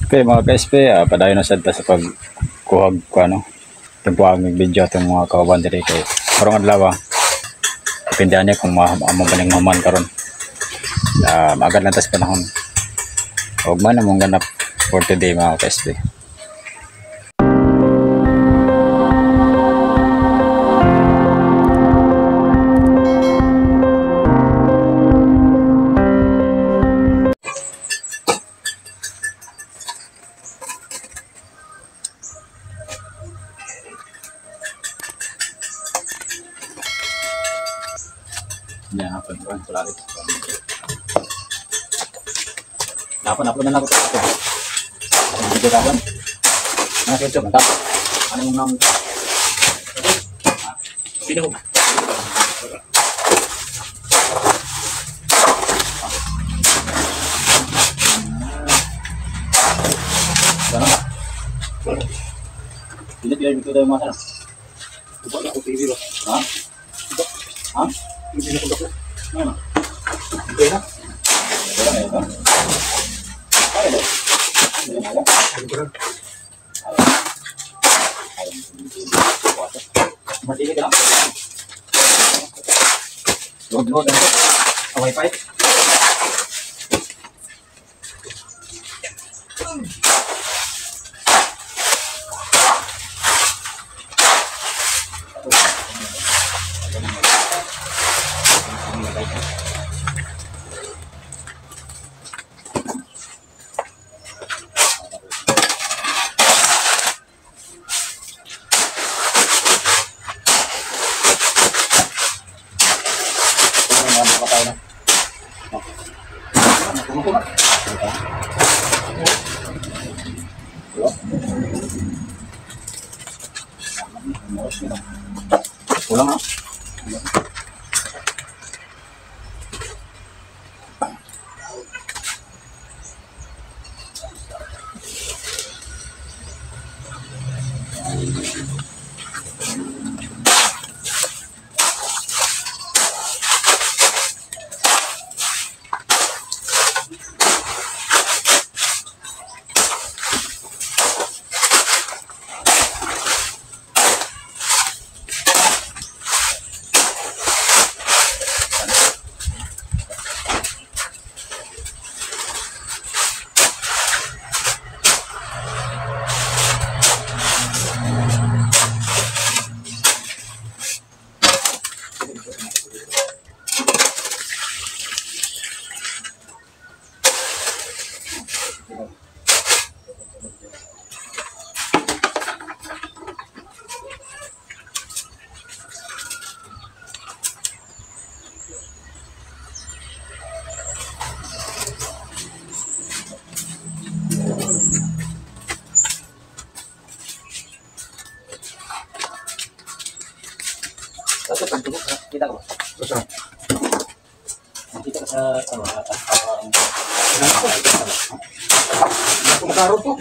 Okay mga ka-SP, padayon na sad ta sa pagkuhag ko ano. Tagpuag ng video atong mga kauban diri kay karong adlaw. Depende ani kung amo ba ning mahuman karon. Maagad lang ta sa panahon. Ug man among ganap for today mga ka-SP. Yan, hapon ko, pulalit. Dapat na lang ako ito. Ang video kapon. Ano sa ito? Ano yung nang? Sino? Ano na? Hindi pinag-video tayo mga sana. Diba na ako TV ba? Ha? Ha? Hindi na ko. Ano? Okay na. Wala na ito. Ay, ito. Hindi na lang. Matili ka lang. Load, load. Ano ito? Ah, wifi? Kulang ah. Tapos pagtubok, kita ko ba? Basta. Nakita ka sa ano, Kumakaroon to.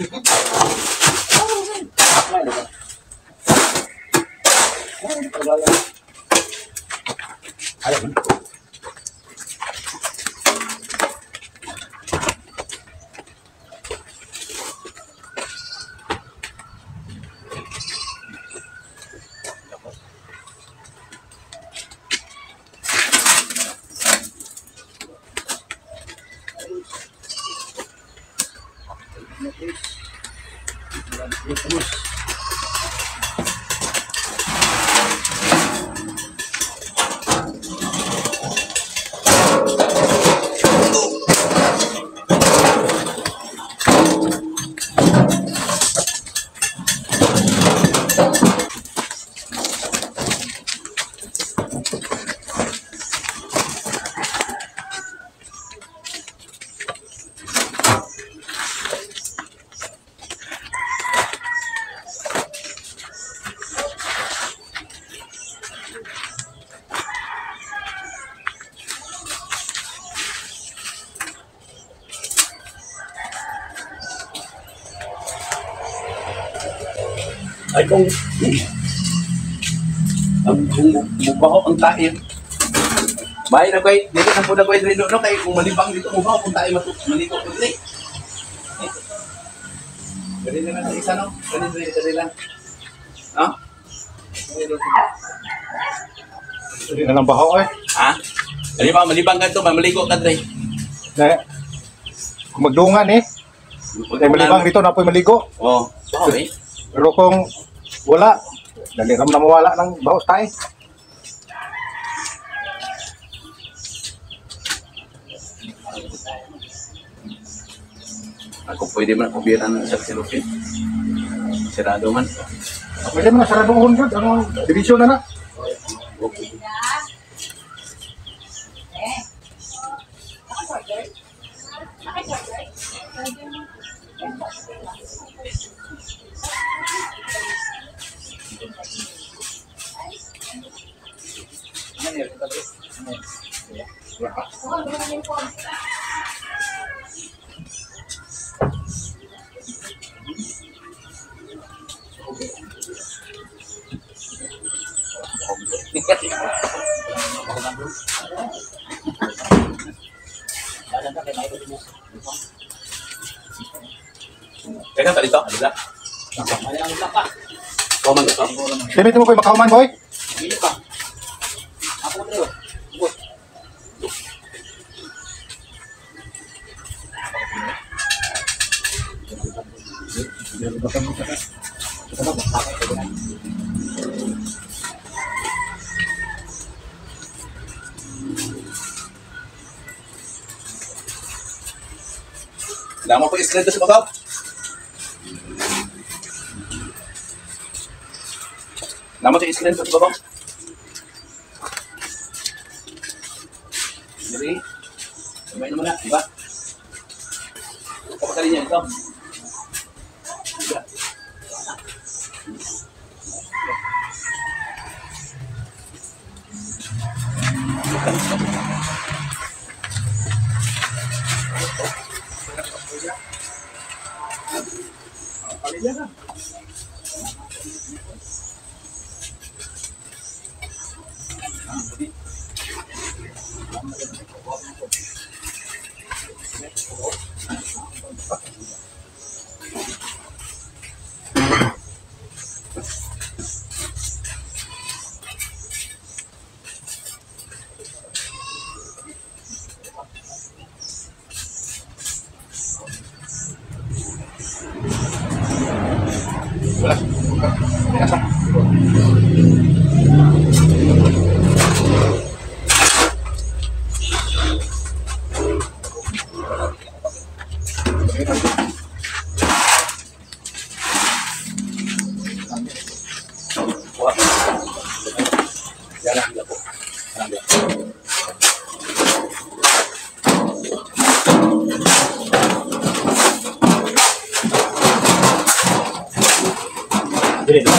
Ayaw man. Ay kung ang mubaho ang tae. Bay na kay dili na pud ako dili no kay kung malibang dito mubaho kung tae maligo ko dili. Dali na lang isa, no? Dali, dali, dali lang. No? Dili na lang baho eh. Ha? Dali ba, malibang ka to, maligo ka, Dre. Na, kung magdungan eh. Kay malibang dito na po'y maligo. Oo. Baho eh. Pero kung wala, dali ram na mawala ng baho sa tae. Ako pwede man ako bira ng sa silupin. Sirado man. Pwede mo na saraduhon yun. Ano, division na na. Teka, pa dito. Alila. Common ito. Timit mo ko'y makauman, boy. Dama ko isla sa babaw. Dama ko isla sa babaw. Dali. Sabay naman na, di ba? Kapatali niya ito. Diba? Wala. Nasa. Kuha. Yan ang po. Yan ang Dili, dili.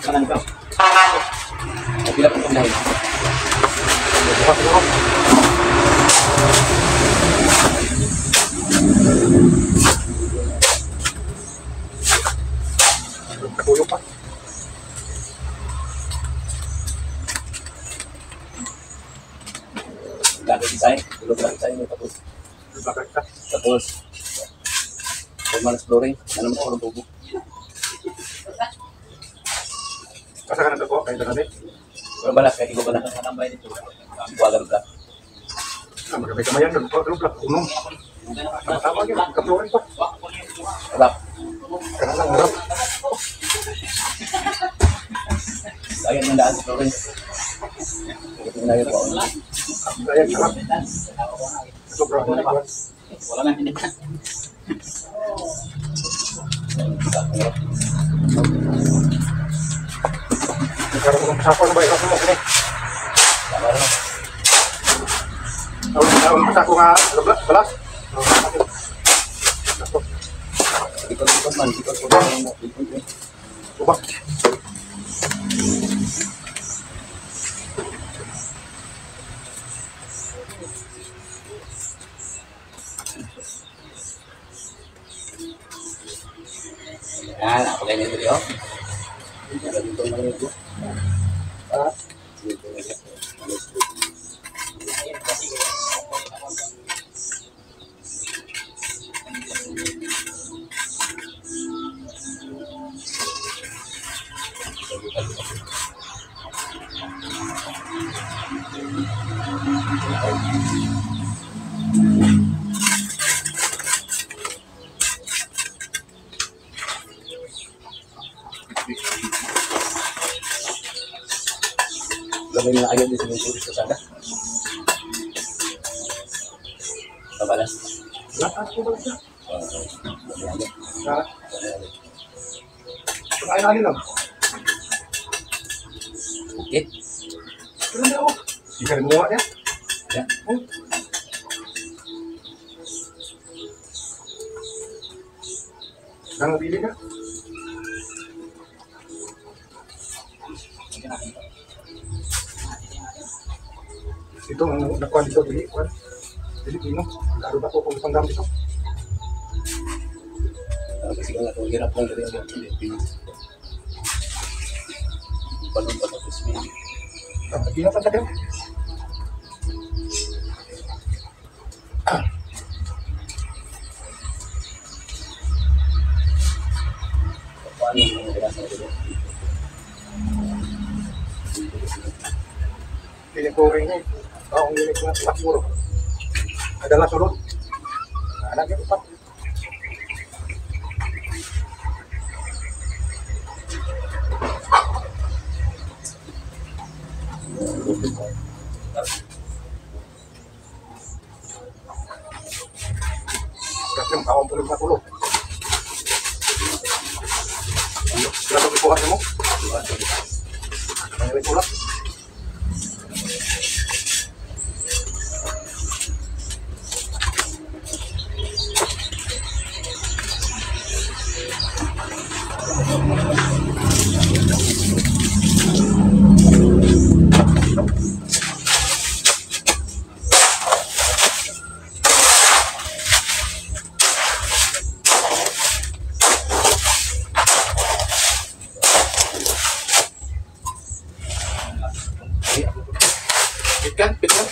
Kanan ka. Pila po itong dahil. Tuyo pa. Gagawin design. Tulog lang design. Tapos, Bakit ka? tapos, formal flooring. Ano mo ako tubo? Asa ka nagkakuha? Kaya ka natin? Wala balas, kaya ikaw balas. Wala ka. Ah, magabay kamayan. Nagkuha ka ng unong. Tama-tama yun. Kapluan pa. Rap. Kana lang, harap. Ayan yung daan sa flooring. Ito po. Ayan, harap. Sobra. Wala na hindi. Nagkaroon ko ng sako. Ano ba? Ikaw mo kini. Ang sako nga, ano ba? Balas? Sako. Ikot-ikot man. Ikot-ikot. Ikot-ikot. Ubak. Yan, ako kayo nito dito. Dito man ito. Ah, Dito man ito. Gawin nila agad dito sa sada. Pabalas. Lakas ko balas na. Ah, Ah, ay, lang. Bukit. Pero na ako. Hindi ka rin muha niya. Yeah. Oh. Nang bili ka? Ito ang nakuha dito, dili, kuha. Dili, Pino. Laro ba ko kung panggam dito? Kasi nga itong hirap lang rin ang Pilipinas. Balon pa tapos may Ah, Ginatan sa kayo. Paano yung mga nasa dito? Dili ko rin eh. Taong unit na sa siguro. Adalah sulod. Anak yung upat. Kasi makawang pulog na tulog. Sila pag ikuha mo? Ang tulog. Pitkan, pitkan.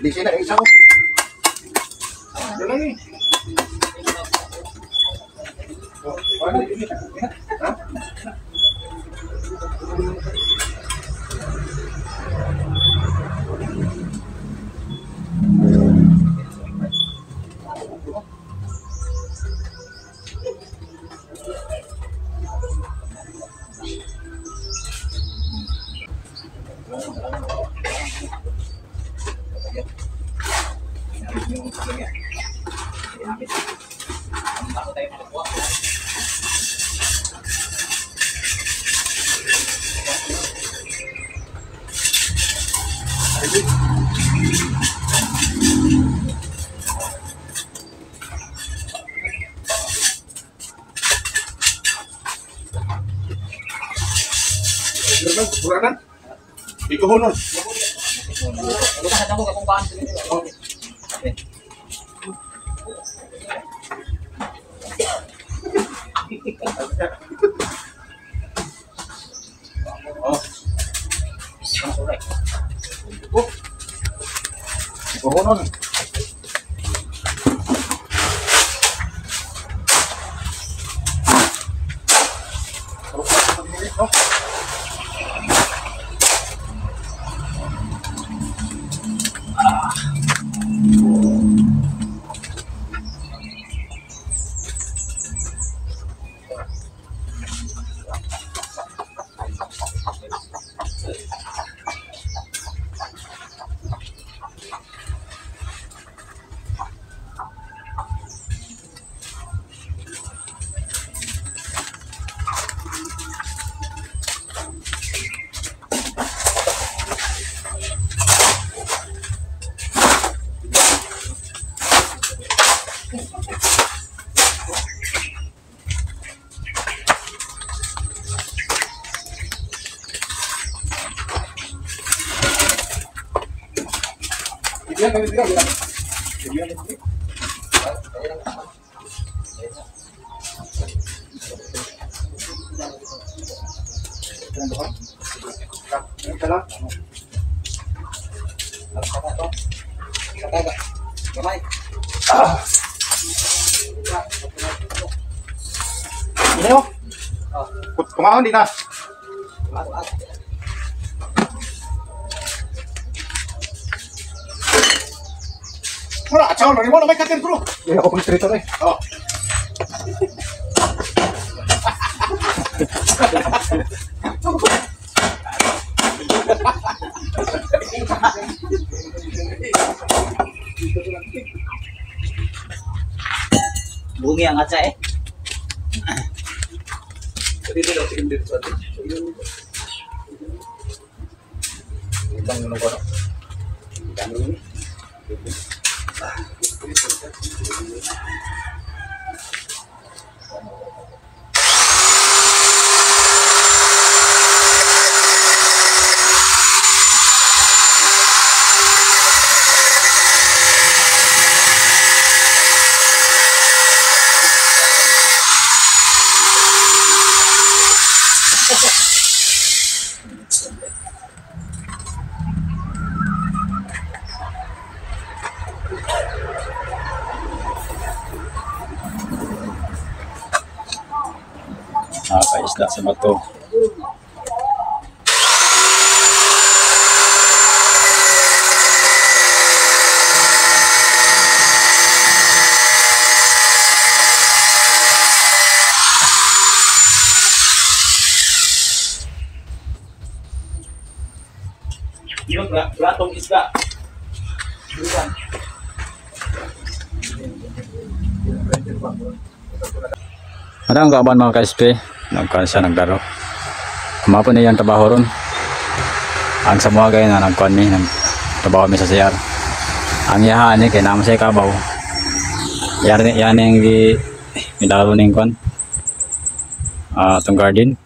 Di sini ada isa ko. Ano lang eh. Ha? Buranan? Ikuhonon. Oh. Ikuhonon. Kumaon din na. Wala, atsaw na mo na may katin bro. Hindi ako pang straight eh. Oh. Bungi ang atsa eh. isda sa bato. Yung ratong isda. Ano ang kauban mga ka-SP? Nagkuhan siya, naglaro. Kumapon na iyang trabaho ron. Ang sa mga gaya na nagkuhan mi, nagtrabaho mi sa CR. Ang yahan ni, kaya naman siya kabaw. Yan, yan yung milaro ning kuhan. Itong garden.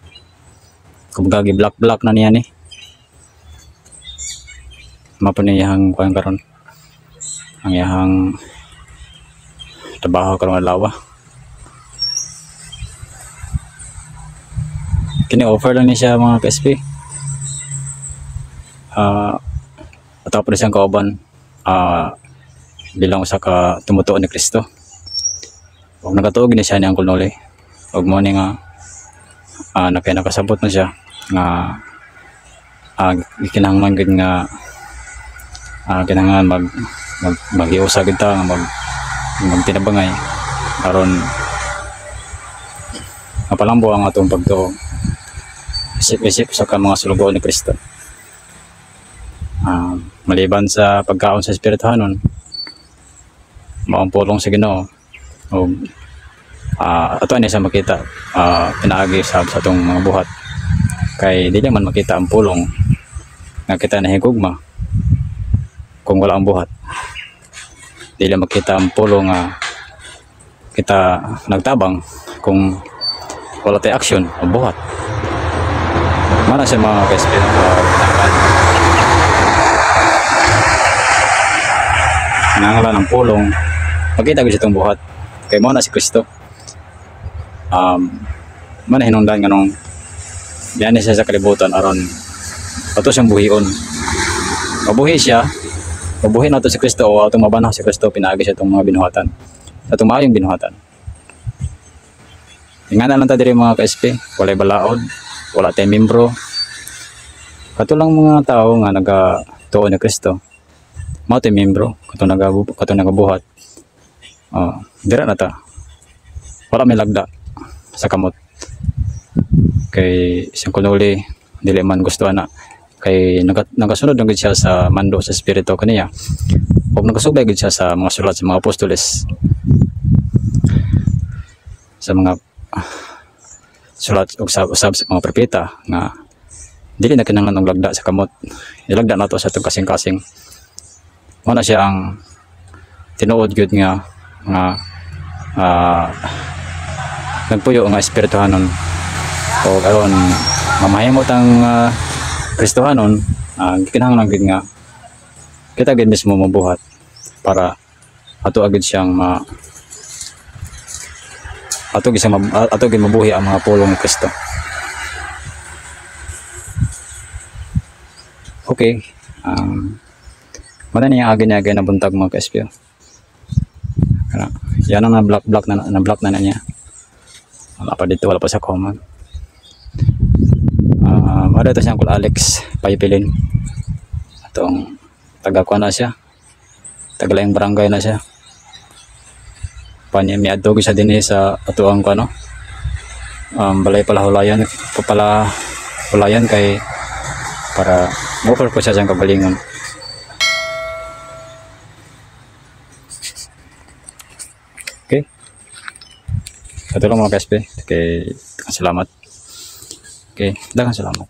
Kumbaga, gi-black-black na niya ni. Kumapon na iyang kuhan karon. Ang iyang trabaho karon adlaw. Kini offer lang ni siya mga ka-SP. Ato pa siyang kauban bilang usa ka tumutuo ni Kristo. Ug nagatuo ni siya ni Uncle Noli. Ug mo ni nga nakasabot na siya nga gikinahanglan gid nga kinahanglan mag mag-iusa gid ta nga magtinabangay aron mapalambo ang atong pagtuo. Isip-isip sa ka mga sulugoon ni Kristo. Maliban sa pagkaon sa espirituhanon, maong pulong sa Ginoo o ato ani sa makita pinaagi sa atong mga buhat, kay dili man makita ang pulong nga kita nahigugma kung wala ang buhat. Dili makita ang pulong nga kita nagtabang kung wala tay aksyon o buhat. Mana siya mga ka-SP nangala ng pulong, makita gyud itong buhat kay mao na si Kristo. Mana hinungdan nganong biyan siya sa kalibutan aron ato siyang buhion. Mabuhi siya, mabuhi nato si Kristo o atong mabanaw si Kristo pinaagi sa itong mga binuhatan, sa itong maayong binuhatan. Ingana lang ta diri mga ka-SP, walay balaod, wala tay membro. Kato lang mga tao nga nagatuo ni Kristo, mao tay membro, kato nagabuhat. Dira na ta. Wala may lagda sa kamot. Kay siyang kunuli, dili man gusto ana. Kay nagasunod lang gid siya sa mando sa espiritu kaniya. Ug nagasubay gid siya sa mga sulat sa mga apostoles. Sa mga sulat ug usab sa mga propeta nga dili na kinahanglan og lagda sa kamot. Ilagda nato sa atong kasing-kasing. Mao na siya ang tinuod gyud nga nagpuyo nga espirituhanon. O aron mamahimo tang Kristohanon, kinahanglan gyud nga kita gyud mismo mabuhat para ato agad siyang ato gyud siyang ato gyud mabuhi ang mga pulong ni Kristo. Okay. Wala niya agi na buntag mga ka-SP. Kana, yan ang na-block na, na-block na niya. Wala pa dito, wala pa sa common. Ada ito si Uncle Alex Paypilin. Atong taga-kuan na siya. Tagalayang barangay na siya. Panya miadto gyud siya dinhi sa atuang kuan, no? Balay palahulayan, papalahulayan kay para mo-offer po siya siyang kagalingon. Okay. Ito lang mga ka-SP. Okay, salamat. Okay, daghang salamat.